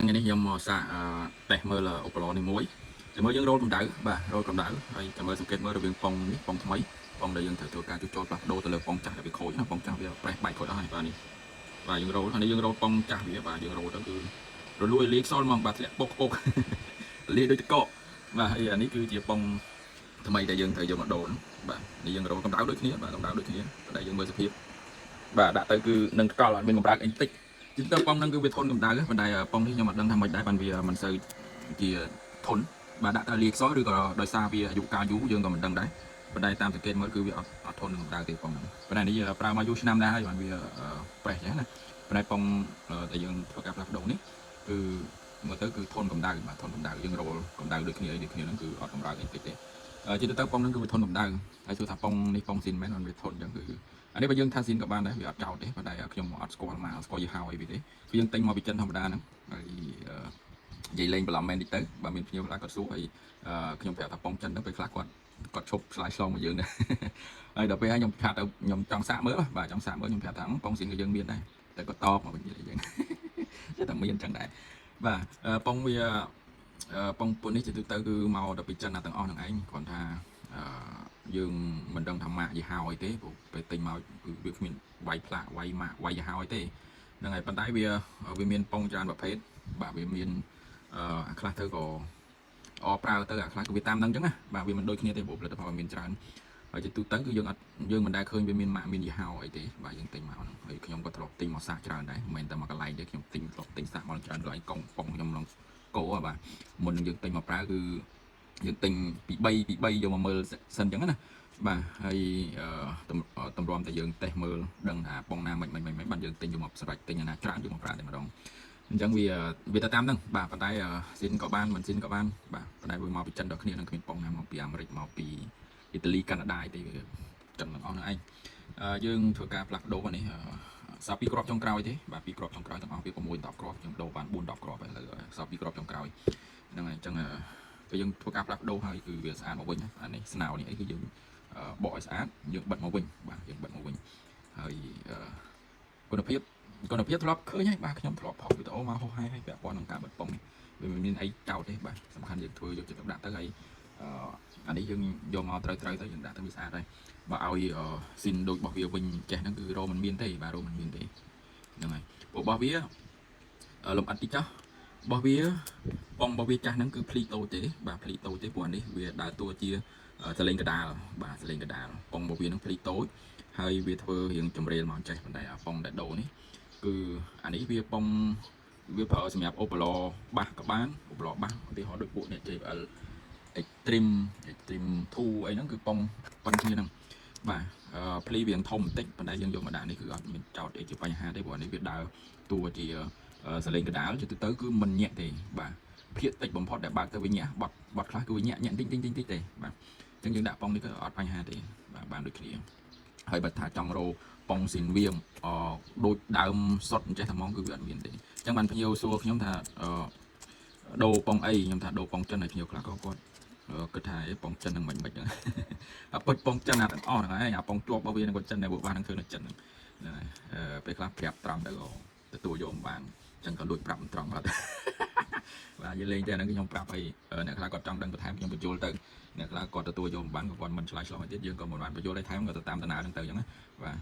ថ្ងៃនេះខ្ញុំមកសាកតេស្តមើលឧបករណ៍នេះមួយតែមើលយើងរោលកម្ដៅបាទរោលកម្ដៅហើយតែមើលសង្កេតមើលរវាងប៉ុងនេះប៉ុងថ្មីប៉ុងដែលយើងត្រូវធ្វើការជួសជុលផ្លាស់ប្ដូរទៅលើប៉ុងចាស់ដែលវាខូចណាប៉ុងចាស់វាប្រេះបែកខូចអស់ហើយបាទនេះបាទយើងរោលហើយនេះយើងរោលប៉ុងចាស់វាបាទយើងរោលទៅគឺរលួយលាយខ្សលហ្មងបាទធ្លាក់ពុកពុក លាយដូចតកកបាទហើយអានេះគឺជាប៉ុងថ្មីដែលយើងត្រូវយកមកដូរបាទនេះយើងរោលកម្ដៅដូចគ្នាបាទកម្ដៅដូចគ្នាតែយើងមើលសភាពបាទដាក់ទៅគឺនឹងតកល់អត់មានកម្ដៅអីតិច ជាទៅប៉ុងហ្នឹងគឺវាធន់កម្ដៅប៉ុន្តែប៉ុងនេះខ្ញុំអត់ដឹងថាម៉េចដែរបានវាមិនសូវជាធន់បាទដាក់ទៅលាយខ្សោយឬក៏ដោយសារវាអាយុកាលយូរយើងក៏មិនដឹងដែរប៉ុន្តែតាមសង្កេតមើលគឺវាអត់អត់ធន់នឹងកម្ដៅទេប៉ុងហ្នឹងប៉ុន្តែនេះប្រើមកយូរឆ្នាំដែរហើយបានវាប្រេះចឹងណាប៉ុន្តែប៉ុងដែលយើងធ្វើការផ្លាស់ប្ដូរនេះគឺមើលទៅគឺធន់កម្ដៅបាទធន់កម្ដៅយើងរោលកម្ដៅដូចគ្នាអីដូចគ្នាហ្នឹងគឺអត់កម្ដៅអីតិចទេជាទៅប៉ុងហ្នឹងគឺវាធន់កម្ដៅហើយសួរថាប៉ុងនេះប៉ុងស៊ីនមែនវាធន់ចឹងគឺអានេះបើយើងថាស៊ីនក៏បានដែរវាអត់ចោតទេប៉ុន្តែខ្ញុំអត់ស្គាល់មកស្គាល់យីហោអីវាទេគឺយើងទិញមកពីចិនធម្មតាហ្នឹងហើយនិយាយលេងបន្លំមែនតិចទៅបើមានភ្ញៀវខ្លះគាត់សួរហើយខ្ញុំប្រាប់ថាប៉ុងចិនហ្នឹងពេលខ្លះគាត់គាត់ឈប់ឆ្លើយឆ្លងមកយើងដែរហើយដល់ពេលហើយខ្ញុំប្រាប់ទៅខ្ញុំចង់សាកមើលបាទចង់សាកមើលខ្ញុំប្រាប់ថាប៉ុងស៊ីនក៏យើងមានដែរតែគាត់តបមកវិញយើងចេះតែមានអញ្ចឹងដែរបាទប៉ុងវាប៉ុងពួកនេះជាទូទៅគឺមកដល់ពីចិនទាំងអស់ហ្នឹងឯងគ្រាន់ថាអឺយើងមិនដឹងថាម៉ាកយីហោអីទេព្រោះពេលទិញមកគឺវាគ្មានវាយផ្លាកវាយម៉ាកវាយយីហោអីទេហ្នឹងហើយប៉ុន្តែវាវាមានប៉ុងច្រើនប្រភេទបាទវាមានអឺអាខ្លះទៅក៏អប្រើទៅអាខ្លះក៏វាតាមហ្នឹងអញ្ចឹងណាបាទវាមិនដូចគ្នាទេព្រោះផលិតផលវាមានច្រើនហើយជាទូទៅគឺយើងអត់យើងមិនដែលឃើញវាមានម៉ាកមានយីហោអីទេបាទយើងទិញមកហ្នឹងហើយខ្ញុំក៏ធ្លាប់ទិញមកសាកច្រើនដែរមិនមែនតែមកកន្លែងទេខ្ញុំទិញធ្លាប់ទិញសាកមកច្រើនកន្លែងកងប៉ុងខ្ញុំឡងកោបាទមុននឹងយើងទិញមកប្រើគឺយើងទិញពី3ពី3យកមកមើលសិនអញ្ចឹងណាបាទហើយតម្រាំតែយើងតេស្តមើលដឹងថាប៉ុងណាមិនមិនមិនបានយើងទិញយកមកស្រេចទិញអាណាច្រើនយកមកប្រើតែម្ដងអញ្ចឹងវាវាទៅតាមហ្នឹងបាទប៉ុន្តែស៊ីនក៏បានមិនស៊ីនក៏បានបាទប៉ុន្តែវាមកពីចិនដល់គ្នានឹងគ្មានប៉ុងណាមកពីអាមេរិកមកពីអ៊ីតាលីកាណាដាអីទេវាចិនទាំងអស់ហ្នឹងឯងយើងធ្វើការផ្លាស់ប្ដូរនេះសល់ពីរគ្រាប់ចុងក្រោយទេបាទពីរគ្រាប់ចុងក្រោយទាំងអស់វា6 10គ្រាប់ខ្ញុំដូរបាន4 10គ្រាប់ហើយឥឡូវសល់ពីរគ្រាប់ចុងក្រោយហ្នឹងហើយអញ្ចឹងពេលយើងធ្វើការផ្លាស់ប្ដូរហើយគឺវាស្អាតមកវិញអានេះស្នោនេះអីគឺយើងបកឲ្យស្អាតយើងបិទមកវិញបាទយើងបិទមកវិញហើយគុណភាពគុណភាពធ្លាប់ឃើញហើយបាទខ្ញុំធ្លាប់ផុសវីដេអូមកហោះហើយហើយពាក់ព័ន្ធនឹងការបិទប៉ុងនេះវាមិនមានអីចោតទេបាទសំខាន់យើងធ្វើយកចិត្តទុកដាក់ទៅហើយអានេះយើងយកមកត្រូវត្រូវទៅយើងដាក់ទៅវាស្អាតហើយបើឲ្យស៊ីនដូចរបស់វាវិញចេះហ្នឹងគឺរោមិនមានទេបាទរោមិនមានទេហ្នឹងហើយព្រោះរបស់វាលំអិតតិចចុះរបស់វាប៉ុងរបស់វាចាស់ហ្នឹងគឺភ្លីតូចទេបាទភ្លីតូចទេព្រោះអានេះវាដើរតួជាសលេងកដាលបាទសលេងកដាលប៉ុងរបស់វាហ្នឹងភ្លីតូចហើយវាធ្វើរៀងចម្រៀលមកចេះប៉ុន្តែអាប៉ុងដែលដូរនេះគឺអានេះវាប៉ុងវាប្រើសម្រាប់អូប៉ាឡបាសក៏បានអូប៉ាឡបាសឧទាហរណ៍ដូចពួកនេះ JBL Extreme Extreme 2អីហ្នឹងគឺប៉ុងប៉ុនគ្នាហ្នឹងបាទភ្លីវាធំបន្តិចប៉ុន្តែយើងយកមកដាក់នេះគឺអត់មានចោតអីជាបញ្ហាទេព្រោះនេះវាដើរតួជាសលេងកដាលជាទូទៅគឺមិនញាក់ទេបាទភាកតិចបំផុតដែលបើកទៅវាញាក់បត់បត់ខ្លះគឺវាញាក់ញាក់តិចតិចតិចតិចទេបាទអញ្ចឹងយើងដាក់ប៉ុងនេះក៏អត់បញ្ហាទេបាទបានដូចគ្នាហើយបើថាចង់រោប៉ុងស៊ីនវាអដូចដើមសុតអញ្ចេះតែហ្មងគឺវាអត់មានទេអញ្ចឹងបានភ្ញៀវសួរខ្ញុំថាអឺដូរប៉ុងអីខ្ញុំថាដូរប៉ុងចិនឲ្យភ្ញៀវខ្លះក៏គាត់គិតថាប៉ុងចិនហ្នឹងមិនមិនហ្នឹងអាពុជប៉ុងចិនអាទាំងអស់ហ្នឹងឯងអាប៉ុងជាប់របស់វានឹងក៏ចិនដែរព្រោះបានហ្នឹងធ្វើនៅចិនហ្នឹងហ្នឹងហើយពេលខ្លះប្រាប់ត្រង់ទៅក៏ទទួលយកមិនបានអញ្ចឹងក៏លួចប្រាប់ត្រង់បាទបាទយើងលេងតែហ្នឹងខ្ញុំប្រាប់ឲ្យអ្នកខ្លះគាត់ចង់ដឹងបន្ថែមខ្ញុំបញ្យល់ទៅអ្នកខ្លះគាត់ទទួលយកមិនបានក៏គាត់មិនឆ្លើយឆ្លងឲ្យទៀតយើងក៏មិនបានបញ្យល់ឲ្យថែមក៏ទៅតាមដំណើរហ្នឹងទៅអញ្ចឹងណាបាទ